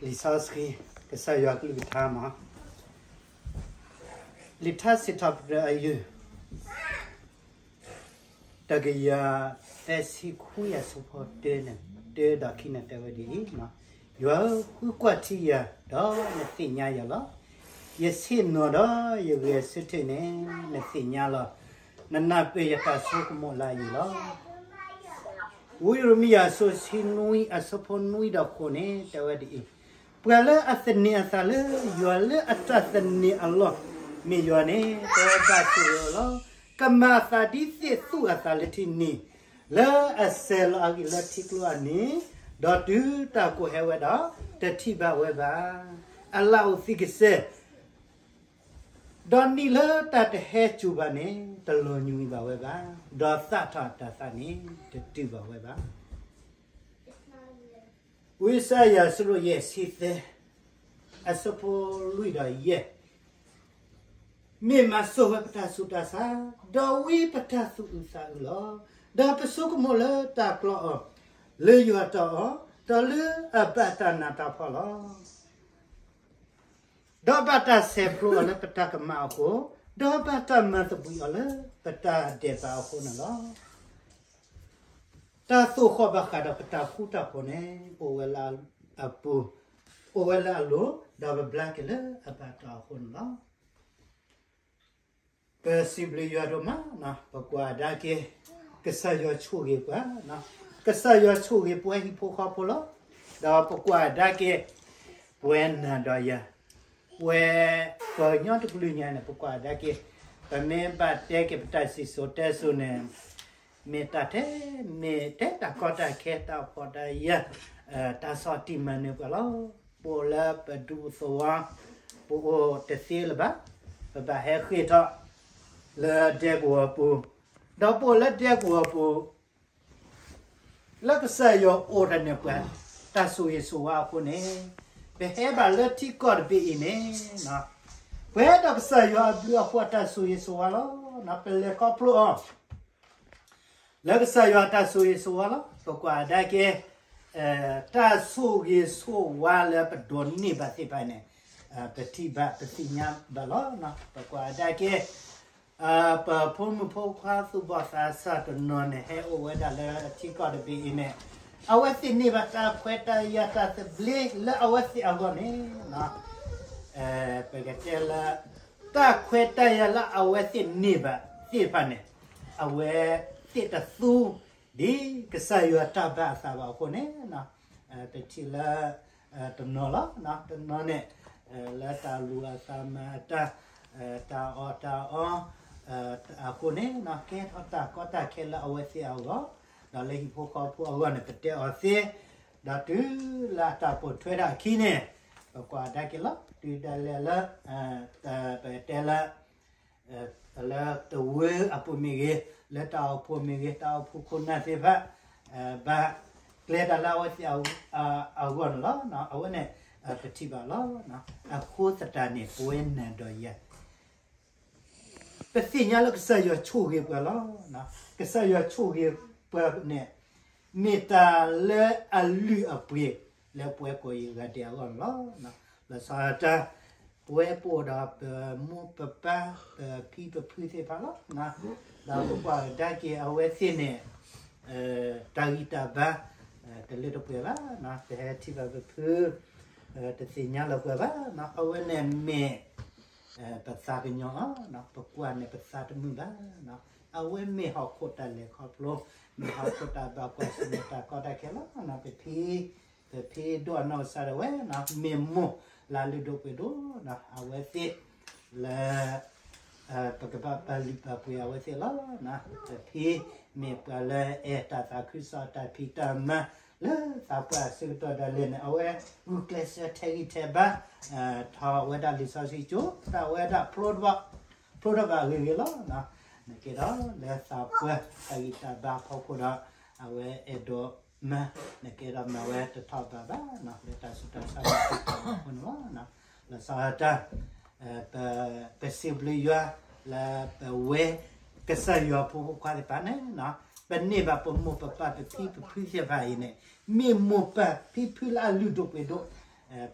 လံာ်စီဆှံ, ကစၢ်ယွၤကလုၢ်ကထါမး, လံာ်ထါစံးထီၣ်ပတြၢၤအယုၢ် တကယၤသၢဆံခွံအဆၢဖိတၢ, တၢဒီးခံန့ၣ်တဲဝဲဒ်အံၤ, ယွၤဧၢ, ဃုကွၢ်ထံယၤ, ဒီးနသ့ၣ်ညါယၤလီၤ. ယဆ့ၣ်နီၤဒီးယဂဲၤဆၢထၢၣ်န့ၣ် နသ့ၣ်ညါလီၤ. နနၢ်ပၢၢ်ယတၢ်ဆိကမိၣ်လၢအယံၤလီၤ. ဝံယံးရမံယၤအဆၢဆံနွံအဆၢဖိနွံဒီးဃိးန့ၣ် တဲဝဲဒ်အံၤ, ပှၤလၢအသန့ၤအသးလၢယွၤလၢအတၢ်သန့ၤအလီၢ်မ့ၢ်ယွၤန့ၣ် တဘၣ်ဆိၣ်ဂ့ၤအီၤလီၤ. ကမၤအသးဒ်သ့ၣ်သူၣ်အသးလၢထံန့ၣ်, လၢအစဲးလီၤအဂံၢ်လၢထံကျိအန့ၣ်, ဒီးတုၤတၢ်ကိၢ်ဟဲဝဲဒီး တထံၣ်ဘၣ်ဝဲဘၣ်. အလၣ်အိၣ်သံကစဲ ဒီးနံၣ်လၢတၢ်တဟဲစူၤဘၣ်န့ၣ် တလီၤညွံးဘၣ်ဝဲဘၣ်, ဒီးသးထီၣ်တၢ်သးန့ၣ် တတုၤဘၣ်ဝဲဘၣ်. ဝံယၡါယၤအဆၢဒိၣ်ယဲၢ်ဆံသၢ အဆၢဖိလွံၢ်ဒီးယဲၢ်, မ့ၢ်မၤစိာ်ဝဲပတၢ်ဆူးတၢ်ဆါ, ဒီးဝံပတၢ်သူၣ်အုးသးအုးလီၤ. ဒီးပဆိကမိၣ်လၢတၢ်ကျီအီၤ, လၢယွၤတီၢ်အီၤ, ဒီးလၢအဘၣ်တၢ်နးတၢ်ဖှီၣ်လီၤ. ဒီးဘၣ်တၢ်ဆဲးဖျိအီၤလၢပတၢ်ကမၣ်အဃိ, ဒီးဘၣ်တၢ်မၤသဘှံးအီၤလၢပတၢ်ဒဲးဘးအဃိန့ၣ်လီၤ. တၢ်သိၣ်ဃီၣ်ဘၣ်ဃးဒီးပတၢ်ဃူတၢ်ဖိးန့ၣ် အိၣ်ဝဲလၢအပူၤ, အိၣ်ဝဲလၢအလိၤ, ဒီးပဘျါက့ၤလၢအဘၣ်တၢ်အဃိန့ၣ်လီၤ. ပစံးဘျုးယွၤဒိၣ်မး, ပကွၢ်ကဒါက့ၤ ကစၢ်ယွၤဆိၣ်ဂ့ၤပှၤ, ကစၢ်ယွၤဆိၣ်ဂ့ၤပဝဲဟံၣ်ဖိဃီဖိလီၤ. ဒီးပကွၢ်ကဒါက့ၤ ပဝဲနၤဒီးယၤ, ပဝဲပှၤကညီတကလုာ်ညါန့ၣ် ပကွၢ်ကဒါက့ၤ ပမ့ၢ်ဘၣ်တဲက့ၤပတၢ်စံၣ်စိၤတဲစိၤန့ၣ် မ့ၢ်တၢ်ထဲ, မ့ၢ်ထဲတၢ်ကီတၢ်ခဲ တၢ်ဖှီၣ်တၢ်ယာ်, တၢ်ဆီၣ်တံၢ်မၤနၢၤပှၤလီၤ. ပအိၣ်လၢပဒူပသဝီ, ပအိၣ်တသ့လၢၤဘၣ်, ပဘၣ်ဟဲဃ့ၢ်ထီၣ်လၢဒဲကဝီၤပူၤ, ဒီးပအိၣ်လၢဒဲကဝီၤပူၤ လၢကစၢ်ယွၤအိၣ်ဒီးန့ၢ်ပှၤ တၢ်ဆိၣ်ဂ့ၤဆိၣ်ဝါအဃိန့ၣ်, ပဟဲဘၣ်လၢထံကီၢ်တဘ့ၣ်အံၤန့ၣ်, ပှဲၤဒီးကစၢ်ယွၤအဘျုးအဖှိၣ်အတၢ်ဆိၣ်ဂ့ၤဆိၣ်ဝါလီၤ. ပလဲၤခီဖျိအီၤ လၢကစၢ်ယွၤအတၢ်ဆိၣ်ဂ့ၤဆိၣ်ဝါလီၤ. ပကွၢ်ကဒါက့ၤ တၢ်ဆိၣ်ဂ့ၤဆိၣ်ဝါလၢပဒိးန့ၢ်ဘၣ်သ့ၣ်တဖၣ်န့ၣ်, ပထံၣ်ဘၣ်ပသ့ၣ်ညါဘၣ်လီၤ. ပကွၢ်ကဒါက့ၤ ပဖိမုၣ်ဖိခွါသူၣ်ဘီၣ်သးစၢ်တနီၤန့ၣ် ဟဲအိၣ်ဝဲဒၣ်လၢထံကီၢ်တဘ့ၣ်အံၤန့ၣ်, အဝဲသ့ၣ်န့ၢ်ဘၣ်တၢ်ခွဲးတၢ်ယာ်တၢ်သဘျ့လၢအဝဲသ့ၣ်အဂီၢ်န့ၣ်, ပကတဲလၢ တၢ်ခွဲးတၢ်ယာ်လၢအဝဲသ့ၣ်န့ၢ်ဘၣ်သ့ၣ်တဖၣ်န့ၣ်, အဝဲသ့ၣ်တသူ ဒ်ကစၢ်ယွၤတၢ်ဘၣ်အသးဘၣ်အဃိန့ၣ်, ပထံၣ်လၢ တနီၤလီၤ, တနီၤန့ၣ် လၢတၢ်လူၤအသးမၤအတၢ်, တၢ်အီၣ်တၢ်အီ အဃိန့ၣ် ကဲထီၣ်တၢ်ကီတၢ်ခဲလၢအဝဲသ့ၣ်အဂီၢ်, ဒီးလၢဟံၣ်ဖိဃီဖိအဂီၢ်န့ၣ် ပတဲအီၤသ့, ဒီးတုၤလၢအတၢ်ပိာ်ထွဲထီၣ်အခံန့ၣ်, ပကွၢ်ကဒါက့ၤလီၤ. တုၤဒၣ်လဲာ်လၢ ပတဲလၢ လၢတဝၢအပူၤမ့ၢ်ဂ့ၤ, လၢတၢ်အိၣ်ဖှိၣ်မ့ၢ်ဂ့ၤ, တၢ်အိၣ်ဖှိၣ်ခိၣ်နၢ်သ့ၣ်တဖၣ် ဘၣ်ကျဲတၢ်လၢအဝဲသ့ၣ်အဂီၢ်န့ၣ်လီၤ. အဝဲန့ၣ် ပထံၣ်ဘၣ်လီၤ. အဃိသတးန့ၣ် ပဝဲနၤဒီးယၤ ပသ့ၣ်ညါလၢကစၢ်ယွၤဆိၣ်ဂ့ၤပှၤလီၤ. ကစၢ်ယွၤဆိၣ်ဂ့ၤပှၤန့ၣ် မ့ၢ်တၢ်လၢအလုၢ်အပှ့ၤ လၢပဝဲကိးယံာ်ဂၤဒဲးအဂီၢ်န့ၣ်လီၤ. လီၤဆီဒၣ်တၢ် ပဝဲပအိၣ်ဒီးပမိၢ်ပပၢ် ပဖံပဖုသ့ၣ်တဖၣ်လီၤ. ဒီးပကွၢ်ကဒါက့ၤအဝဲသ့ၣ်န့ၣ် တၢ်ဂံၢ်တၢ်ဘါ တလၢတပှဲၤဘၣ်. ပဟဲထံၣ်ဘၣ်ပဖု တသ့ၣ်ညါလၢပှဲၤဘၣ်. အဝဲန့ၣ်မ့ၢ် ပသးကညီၤအီၤ, ပကွၢ်န့ၣ်ပသးတမုာ်ဘၣ်. အဝဲမ့ၢ်ဟီၣ်ခိၣ်တၢ်လဲၤခီဖျိ, မ့ၢ်ဟီၣ်ခိၣ်တၢ်ဘၣ်ကွၢ်ဆၢၣ်မဲာ်တၢ်ကီတၢ်ခဲလီၤ. ပဖံ ပဖံဒိၣ်အနီၢ်ကစၢ်ဒၣ်ဝဲ မ့ၢ်မိၢ်လၢအလုၢ်ဒိၣ်ပှ့ၤဒိၣ်, အဝဲသ့ၣ်လၢ ပကဘၣ်ပာ်လုၢ်ပာ်ပှ့ၤအဝဲသ့ၣ်လီၤ. ပဖံမ့ၢ်ပှၤလၢအဲၣ်တၢ်သးခုကစီၣ်တၢ်ဖံးတၢ်မၤ လၢသးပှၢ်အဆၢကတီၢ်ဒၣ်လဲာ်န့ၣ် အဝဲဂုာ်ကျဲးစၢးထဲးဂံၢ်ထဲးဘါ ထီၣ်ဝဲဒၣ်လံာ်စီဆှံကၠိ တၢ်ဝဲဒၣ် ဖျိထီၣ်ဘၣ်အဂ့ၤဂ့ၤလီၤ. နကဲဒီးလၢသးပှၢ် တၢ်ဂံၢ်တၢ်ဘါအဖီခိၣ်ဒီး အဝဲအဲၣ်ဒိးမၤ နကဲဒီးမၤဝဲတထီၣ်ဘးဘၣ် လၢတၢ်ဆူးတၢ်ဆါအဃိန့ၣ်လီၤ. လီၤဆီဒၣ်တၢ် ပစံးဘျုးယွၤ လၢပဝဲကစၢ်ယွၤဖိဖိခွါသ့ၣ်တဖၣ်န့ၣ် ပန့ၢ်ဘၣ်ပမိၢ်ပပၢ်ပဖံပဖုသ့ၣ်တဖၣ်အံၤန့ၣ် မ့ၢ်မိၢ်ပၢ်ဖံဖုလၢအလုၢ်ဒိၣ်ပှ့ၤဒိၣ်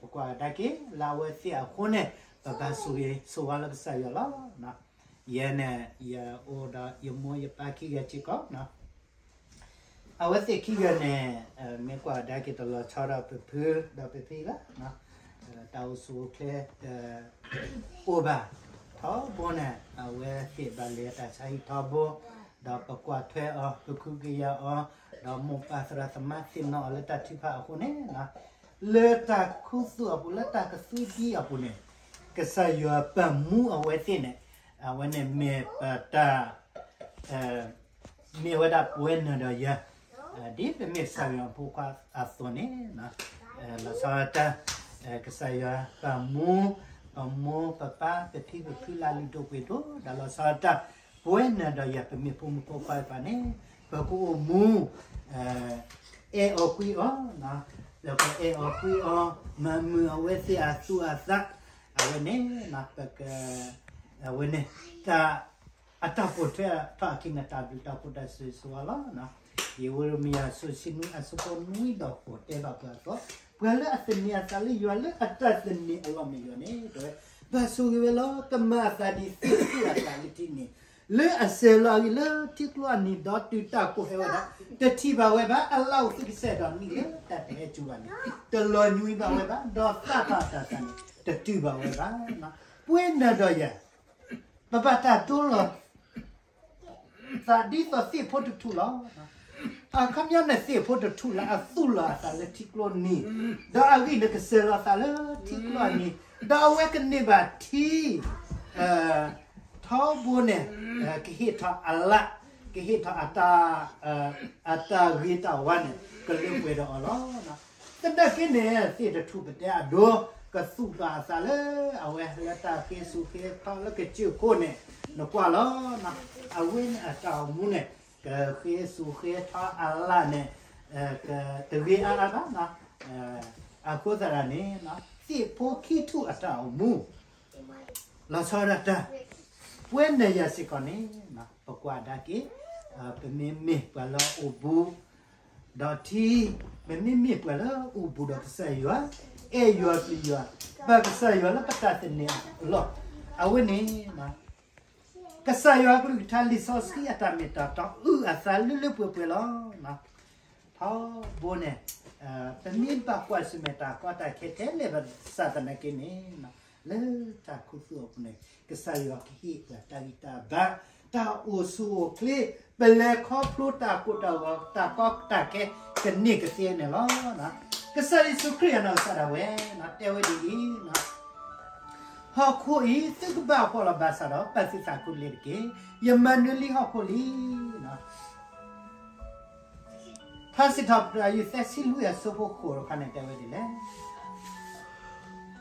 ပကွၢ်ကဒါက့ၤ လၢအဝဲသ့ၣ်အဃိန့ၣ် ပဘၣ်ဆိၣ်ဂ့ၤဆိၣ်ဝါလၢကစၢ်ယွၤလီၤ. ယဲန့ၣ် ယအိၣ်ဒီးယမိၢ်ယပၢ်ခံဂၤစ့ၢ်ကီး အဝဲသ့ၣ်ခံဂၤန့ၣ် မ့ၢ်ကွၢ်ကဒါက့ၤတလီၤဆီဒီးပဖုဒီးပဖံလၢ တၢ်အိၣ်ဆူၣ်အိၣ်ချ့ အိၣ်ဘၣ် ထီဘိန့ၣ် အဝဲသ့ၣ်ဘၣ်လဲၤတၢ်ဆါဟံၣ်ထီဘိ ဒီးပကွၢ်ထွဲအီၤ ပကဟုကယာ်အီၤ ဒီးမိၢ်ပၢ်သရၣ်သမါသ့ၣ်နီၣ်အီၤလၢတၢ်ထုကဖၣ်အဃိန့ၣ် လၢတၢ်ခူသူၣ်အပူၤ လၢတၢ်ကသူဒံအပူၤန့ၣ် ကစၢ်ယွၤပာ်မူအဝဲသ့ၣ်န့ၣ် အဝဲန့ၣ်မ့ၢ်ပတၢ် မ့ၢ်ဝဲဒၣ်ပဝဲနၤဒီးယၤ ဒ်ပမ့ၢ်ကစၢ်ယွၤအဖိခွါအသိးန့ၣ် လီၤဆီဒၣ်တၢ် ကစၢ်ယွၤပာ်မူ ပမိၢ်ပပၢ် ပဖံပဖုလၢအလုၢ်ဒိၣ်ပှ့ၤဒိၣ် ဒီးလီၤဆီဒၣ်တၢ် ပဝဲနၤဒီးယၤ ပမ့ၢ်ဖိမုၣ်ဖိခွါတဖၣ်န့ၣ် ပကအိၣ်မူ အဲၣ်အီၤကွံအီၤ ဒီးပအဲၣ်အီၤကွံအီၤ မၤမုာ်အဝဲသ့ၣ်အသူၣ်အသး အဝဲန့ၣ် ပက အဝဲန့ၣ် တၢ် အတၢ်ပိာ်ထွဲထီၣ်အခံန့ၣ် တၢ်ဘျုးတၢ်ဖှိၣ်တၢ်ဆိၣ်ဂ့ၤဆိၣ်ဝါလီၤ. ယ့ရမံယၤ အဆၢဆံနွံ အဆၢဖိနွံဒီးဃိး တဲဘၣ်ပှၤအသိး, ပှၤလၢအသန့ၤအသးလၢယွၤ လၢအတၢ်သန့ၤအလီၢ်မ့ၢ်ယွၤန့ၣ် တဲဝဲ, ဘၣ်ဆိၣ်ဂ့ၤဝဲလီၤ. ကမၤအသးဒ်သ့ၣ်သူၣ်အသးလၢထံန့ၣ်, လၢအဆဲးလီၤအဂံၢ်လၢထံကျိအနံၤ ဒီးတုၤတၢ်ကိၢ်ဟဲဝဲဒၣ်, တထံၣ်ဘၣ်ဝဲဘၣ်. အလါအိၣ်သုကစဲးဒီးနံၣ်လၢတၢ်တဟဲစူၤဘၣ်န့ၣ်, တလီၤညွံးဘၣ်ဝဲဘၣ်, ဒီးသၣ်ထီၣ်အတၢ်သးန့ၣ် တတုၤဘၣ်ဝဲဘၣ်. ပဝဲနၤဒီးယၤ ပဘၣ်တၢ်ဒိလီၤ သးဒ်သိးသ့ၣ်ဖိတထူၣ်လီၤ. အခီပညီန့ၣ် သ့ၣ်ဖိတထူၣ်လၢအသူၣ်လီၤအသးလၢထံကျိနံၤ, ဒီးအဂံၢ်န့ၣ်ကဆဲးလီၤအသးလၢထံကျိအနံၤ, ဒီးအဝဲကန့ၢ်ဘၣ်ထံ ထီဘိန့ၣ် ကဟ့ၣ်ထီၣ်အလၣ်, ကဟ့ၣ်ထီၣ် အတၢ်ဂ့ၤတၢ်ဝါန့ၣ် ကလၢပှဲၤဒီးအီၤလီၤ. သနာ်က့န့ၣ် သ့ၣ်တထူၣ်ပတဲအဒိ ကသူၣ်လီၤအသးလၢအဝဲလၢတၢ်ဃ့ဆူၣ်ဃ့ထီလၢကစၢၢ်ခိၣ်န့ၣ် နကွၢ်လီၤ. အဝဲန့ၣ်အတၢ်အိၣ်မူန့ၣ် ကဃ့ဆူၣ်ဃ့ထီအလၣ်န့ၣ် တဂ့ၤအါအါဘၣ်. အဃိသတးန့ၣ် သ့ၣ်ဖိခံထူၣ်အတၢ်အိၣ်မူ လီၤဆီဒၣ်တၢ် ပဝဲနၤယၤစ့ၢ်ကီးန့ၣ် ပကွၢ်ကဒါက့ၤ ပမ့မ့ၢ်ပှၤလၢအအိၣ်ဘူးဒီးထံ, ပမ့မ့ၢ်ပှၤလၢအအိၣ်ဘူးဒီးကစၢ်ယွၤ, အဲၣ်ယွၤပျံၤယွၤ, ဘၣ်ကစၢ်ယွၤလၢပတၢ်သန့ၤအလီၢ်, အဝဲန့ၣ် ကစၢ်ယွၤအကလုၢ်ကထါ လံာ်စီဆှံအတၢ်မ့ၢ်တၢ်တီအုၣ်အသးလၢလၢပှဲၤပှဲၤလီၤ. ထီဘိန့ၣ် ပမ့ၢ်ဘၣ်ကွၢ်ဆၢၣ်မဲာ်တၢ်ကီတၢ်ခဲထဲလဲၣ်ဘၣ်ဆၣ်သနာ်က့န့ၣ် လၢတၢ်ခူသူၣ်အပူၤန့ၣ် ကစၢ်ယွၤကဟ့ၣ်ပှၤတၢ်ဂံၢ်တၢ်ဘါ, တၢ်အိၣ်ဆူၣ်အိၣ်ချ့, ပလဲၤခီဖျိတၢ်ကိၢ်တၢ်ဂီၤ တၢ်ကီတၢ်ခဲ ကန့ၢ်ကသ့န့ၣ်လီၤ. ကစၢ်ယ့ၣ်ၡူးခရံာ်အနီၢ်ကစၢ်ဒၣ်ဝဲ တဲဝဲဒ်အံၤ, ဟီၣ်ခိၣ်အံၤ သုကဘၣ်ဖှီၣ်လီၤဘၣ်ဆၣ်ဒီး ပာ်သုသးခူတလ့ၢ်တက့ၢ်. ယမၤနၢၤလံဟီၣ်ခိၣ်လံ. ထါစံးထီၣ်ပတြၢၤ ယုၢ်သဲဆံလွံၢ်အဆၢဖိဃိးတခါန့ၣ် တဲဝဲဒ်လဲၣ်.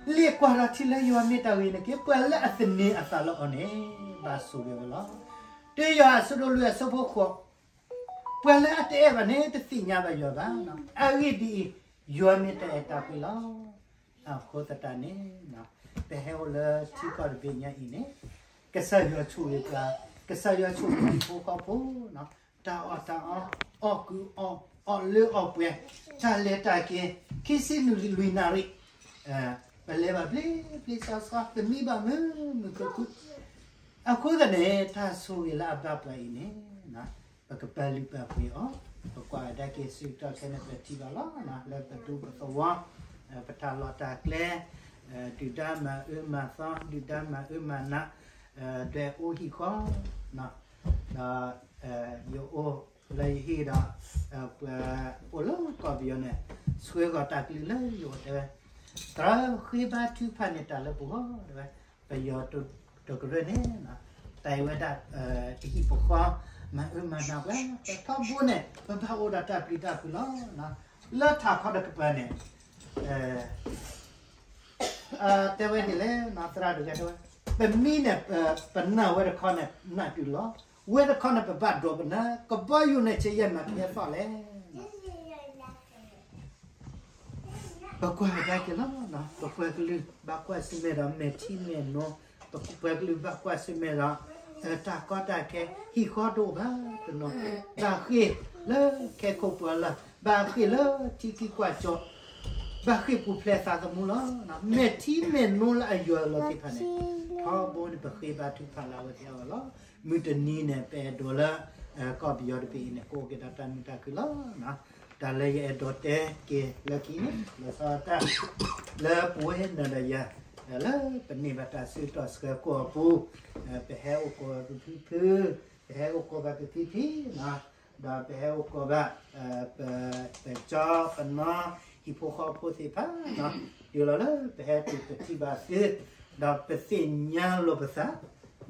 လ့ၣ်ကွၢ်ဒီးထံလၢယွၤမ့ၢ်တၢ်ဂ့ၤန့ၣ်တက့ၢ်. ပှၤလၢအသန့ၤအသးလၢအီၤန့ၣ် ဘၣ်ဆိၣ်ဂ့ၤဝဲလီၤ. တၢယိၤဟၣ်အဆၢဒိၣ်လွံၢ်အဆၢဖိဃိး, ပှၤလၢအတအဲၣ်ဘၣ်န့ၣ် တသ့ၣ်ညါဘၣ်ယွၤဘၣ်. အဂ့ၢ်ဒ်အံၤ, ယွၤမ့ၢ်တၢ်အဲၣ်တၢ်ကွံလီၤ. အဃိသတးန့ၣ် ပဟဲအိၣ်လၢထံကီၢ်တဘ့ၣ်ညါအံၤန့ၣ် ကစၢ်ယွၤဆိၣ်ဂ့ၤပှၤ, ကစၢ်ယွၤဆိၣ်ဂ့ၤဟံၣ်ဖိဃီဖိ, တၢ်အီၣ်တၢ်အီ, အီၣ်ကုၢ်အီၣ်, အီၣ်လၢအီၣ်ပှဲၤ, တၢ်လဲၤတၢ်က့ၤ, ခံဆံနံၣ်လွံၢ်နၣ်ရံၣ်, ပလဲၤဘၣ်ဘျ့ဘျ့ဆှီဆှီ, ပမံဘၣ်မုာ်မုာ်ခုၣ်ခုၣ်. အဃိသတးန့ၣ် တၢ်ဆိၣ်ဂ့ၤလၢအဘၣ်ပှၤအံၤန့ၣ် ပကပာ်လုၢ်ပာ်ပှ့ၤအီၤ, ပကွၢ်ကဒါက့ၤဆၢကတီၢ်ခဲအံၤန့ၣ် ပထံၣ်ဘၣ်လီၤ လၢပဒူပသဝီ, ပတၢ်လီၢ်တၢ်ကျဲ, ဒုၣ်ဒါမၤအၢမၤသီ, ဒုၣ်ဒါမၤအၢမၤနး, ဒွဲၣ်အူဟံၣ်ဃီ, ဒီး ယအိၣ်လၢယဟံၣ်ဒီး ပှၤအိၣ်လၢကီၢ်ပယီၤန့ၣ် ဆှၢဃီၤတၢ်ကလုၢ်လၢယအိၣ်တဲဝဲ, သရၣ်ဃ့ဘါထုကဖၣ်န့ၢ်တၢ်လၢပဂီၢ်တဲဝဲ, ပယီၤတကရၢန့ၣ် တၢ်အံၤဝဲဒၣ် ပဟံၣ်ပဃီ မၤအၢမၤနးပှၤ, ပထီဘိန့ၣ် ပဘၣ်အိၣ်ဒီးတၢ်ပျံၤတၢ်ဖုးလီၤ. လၢထးခီတကပၤန့ၣ် တဲဝဲဒ်လဲၣ်, သရၣ်ဒိၣ်ဂၤတဲဝဲ, ပမံန့ၣ် ပနၢ်ဝဲတခီန့ၣ် နၢ်တုၤလီၤ, ဝဲတခီန့ၣ် ပဘၣ်ဒိးပနၢ်, ကဘီယူၤန့ၣ် ဆံးယဲၢ်မးကဟဲသီၣ်လဲၣ်. ပကွၢ်ကဒါက့ၤလီၤ, ပပှၤကလုာ်ဘၣ်ကွၢ်ဆၢၣ်မဲာ်ဒီး မဲာ်ထံမဲာ်နိ, ပပှၤကလုာ်ဘၣ်ကွၢ်ဆၢၣ်မဲာ်ဒီး တၢ်ကီတၢ်ခဲ, ဟံၣ်ဃီတအိၣ်ဘၣ်တနီၤ, ဘၣ်ဃ့ၢ်လၢခဲခိၣ်ပှၢ်လၢ်, ဘၣ်ဃ့ၢ်လၢထံခံကွၢ်ကၠီၣ်, ဘၣ်ဃ့ၢ်ပူၤဖျဲးသးသမူလီၤ. မဲာ်ထံမဲာ်နိလၢအယွၤလီၤသ့ၣ်တဖၣ်န့ၣ်, ထီဘိန့ၣ် ပဃ့ဘါထုကဖၣ်လၢအဝဲသ့ၣ်အဂီၢ်လီၤ. မုၢ်တနံၤန့ၣ် ပအဲၣ်ဒိးလၢ ကီၢ်ပယီၤတဘ့ၣ်အံၤန့ၣ် ကအိၣ်က့ၤဒီးတၢ်မုာ်တၢ်ခုၣ်လီၤ. တၢ်လၢယအဲၣ်ဒိးတဲက့ၤလၢခံန့ၣ် လီၤဆီဒၣ်တၢ် လၢပဝဲနၤဒီးယၤ လၢပန့ၢ်ဘၣ်တၢ်ဆၢကတီၢ်ဆှၢကီၢ်အပူၤ, ပဟဲအိၣ်ကီၢ်ဘၣ်ပဖုဖု, ပဟဲအိၣ်ကီၢ်ဘၣ်ပဖံဖံ, ဒီးပဟဲအိၣ်ကီၢ်ဘၣ် ပ ပကၠီပနီ ဟံၣ်ဖိဃီဖိသ့ၣ်တဖၣ်, တုၤလီၤလၢပဟဲတုၤပထံၣ်ဘၣ်သု, ဒီးပသ့ၣ်ညါလိာ်ပသး,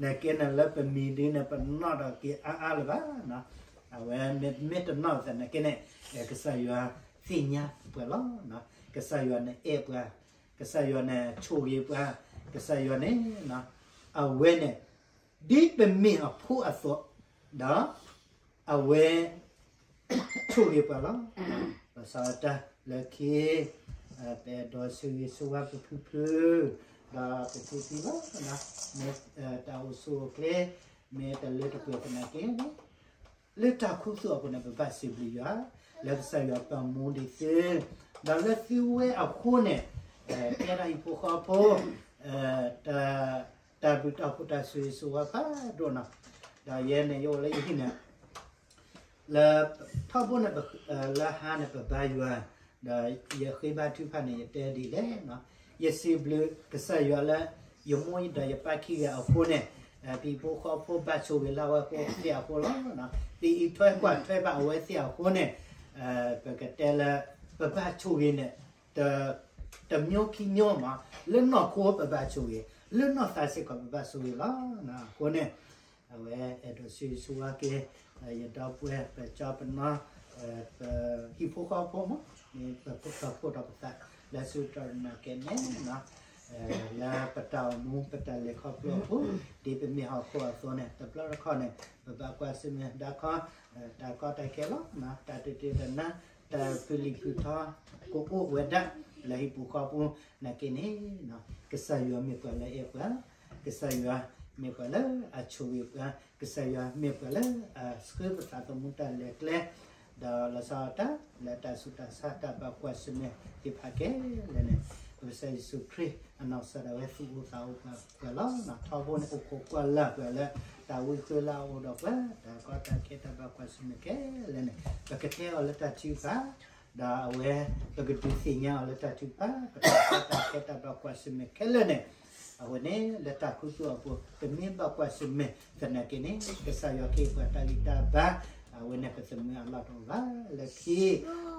နာ်က့န့ၣ်လၢပမံၤဒ်န့ၣ် ပနီၣ်ထီၣ်က့ၤအါအါလၢၤဘၣ်. အဝဲမ့ၢ်တနီၣ်ပသးနာ်က့န့ၣ်, ကစၢ်ယွၤသ့ၣ်ညါပှၤလီၤ. ကစၢ်ယွၤန့ၣ်အဲၣ်ပှၤ, ကစၢ်ယွၤန့ၣ်ဆိၣ်ဂ့ၤပှၤ, ကစၢ်ယွၤန့ၣ် အဝဲန့ၣ် ဒ်ပမ့ၢ်အဖိအသိး, ဒီးအဝဲ ဆိၣ်ဂ့ၤပှၤလီၤ. ဘၣ်ဆၣ်တၢ်လၢခံ ပအဲၣ်ဒိးဆိၣ်ဂ့ၤဆိၣ်ဝါပဖုဖု, ဒီးပဖံဖံလီၤ. မ့ၢ်တၢ်အိၣ်ဆူၣ်အိၣ်ချ့ မ့ၢ်တလၢတပှဲၤသနာ်က့န့ၣ်, လၢတၢ်ခူသူၣ်အပူၤန့ၣ် ပဘၣ်စံးဘျုးယွၤ လၢကစၢ်ယွၤပာ်မူဒံးသု, ဒီးလၢသုဝဲအဃိန့ၣ်, ကဲထီၣ်ဟံၣ်ဖိဃီဖိ တၢ်ဘျုးတၢ်ဖှိၣ်တၢ်ဆိၣ်ဂ့ၤဆိၣ်ဝါဖးဒိၣ်နီၤ, ဒီးယဲန့ၣ် ယအိၣ်လၢယဟံၣ်န့ၣ် လၢ ထီဘိန့ၣ် လၢဟါန့ၣ် ပဘါယွၤ, ဒီးယဃ့ဘါထုကဖၣ်န့ၣ် ယတဲဒ်လဲၣ်, ယစံးဘျုးကစၢ်ယွၤလၢ ယမိၢ်ဒီးယပၢ်ခံဂၤအဃိန့ၣ်, ပဟံၣ်ဖိဃီဖိဘၣ်ဆိၣ်ဂ့ၤလၢအဝဲသ့ၣ်အဃိလီၤ. ပအံးထွဲကွၢ်ထွဲဘၣ်အဝဲသ့ၣ်အဃိန့ၣ်, ပကတဲလၢ ပဘၣ်ဆိၣ်ဂ့ၤန့ၣ် တမျိုးခံမျိုးမး, လၢနီၢ်ခိပဘၣ်ဆိၣ်ဂ့ၤ, လၢနီၢ်သးစ့ၢ်ကီးပဘၣ်ဆိၣ်ဂ့ၤလီၤ. အဃိန့ၣ် အဝဲအဲၣ်ဒိးဆိၣ်ဂ့ၤဆိၣ်ဝါက့ၤ ယဒီပုၢ်ဝဲၢ် ပကၠီပနီ ပဟံၣ်ဖိဃီဖိမး, ပကဖှိၣ်ထီၣ်ပသး လၢဆူတၢ်နာ်ကဲန့ၣ်, လၢပတၢ်အိၣ်မူပတၢ်လဲၤခီဖျိအပူၤ, ဒ်ပမ့ၢ်ဟီၣ်ခိၣ်အသိးန့ၣ် တဘျီတခီၣ်န့ၣ် ပဘၣ်ကွၢ်ဆၢၣ်မဲာ်ဒါခီ တၢ်ကီတၢ်ခဲလီၤ, တၢ်တတ့ၢ်တနါ, တၢ်ဖုလံာ်ဖုထီ ကအိၣ်ဝဲဒၣ် လၢဟံၣ်ပူၤဃီပူၤနာ်က့န့ၣ်, ကစၢ်ယွၤမ့ၢ်ပှၤလၢအအဲၣ်ပှၤ, ကစၢ်ယွၤမ့ၢ်ပှၤလၢအဆိၣ်ဂ့ၤပှၤ, ကစၢ်ယွၤမ့ၢ်ပှၤလၢအဆှၢပသးသမူတၢ်လဲၤကျဲ, ဒီးလီၤဆီဒၣ်တၢ် လၢတၢ်ဆူးတၢ်ဆါတၢ်ဘၣ်ကွၢ်ဆၢၣ်မဲာ်သ့ၣ်တဖၣ်ခဲလၢာ်န့ၣ်, ပကစၢ်ယ့ၣ်ၡူးခရံာ်အနီၢ်ကစၢ်ဒၣ်ဝဲသူၣ်အိၣ်သးအိၣ်ပှၤလီၤ. ထီဘိန့ၣ် အိၣ်ခိးကွၢ်လၢ်ပှၤလၢ တၢ်ဝံဃၢလၢအအိၣ်ဒီးပှၤ တၢ်ကီတၢ်ခဲတၢ်ဘၣ်ကွၢ်ဆၢၣ်မဲာ်ခဲလၢာ်န့ၣ်, ပကတဲအီၤလၢတၢ်ထုကဖၣ်, ဒီးအဝဲ ပကဒုးသ့ၣ်ညါအီၤလၢတၢ်ထုကဖၣ်, ပတၢ်ကီတၢ်ခဲတၢ်ဘၣ်ကွၢ်ဆၢၣ်မဲာ်ခဲလၢာ်န့ၣ်, အဝဲန့ၣ် လၢတၢ်ခူသူၣ်အပူၤ ပမ့ၢ်ဘၣ်ကွၢ်ဆၢၣ်မဲာ်သနာ်က့န့ၣ်, ကစၢ်ယွၤကဟ့ၣ်ပှၤတၢ်ဂံၢ်တၢ်ဘါ, အဝဲန့ၣ်ပသးမုာ်အလီၢ်တအိၣ်ဘၣ်. လၢခံ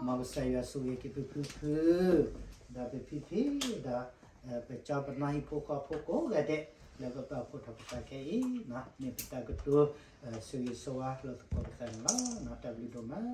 မ်ကစၢ်ယွၤဆိၣ်ဂ့ၤက့ၤပဖုဖု ဒီးပဖံဖံ ဒီး ပကၠီပနီဟံၣ်ဖိဃီဖိကိးဂၤဒဲး လၢပဘၣ်ဖှိၣ်ထီၣ်ပသးခဲအံၤ, မ့ၢ်ပတၢ်ကတိၤဆိၣ်ဂ့ၤဆိၣ်ဝါလိာ်သကိးပသးန့ၣ်လီၤ. တၢ်ဘျုးဒိၣ်မး.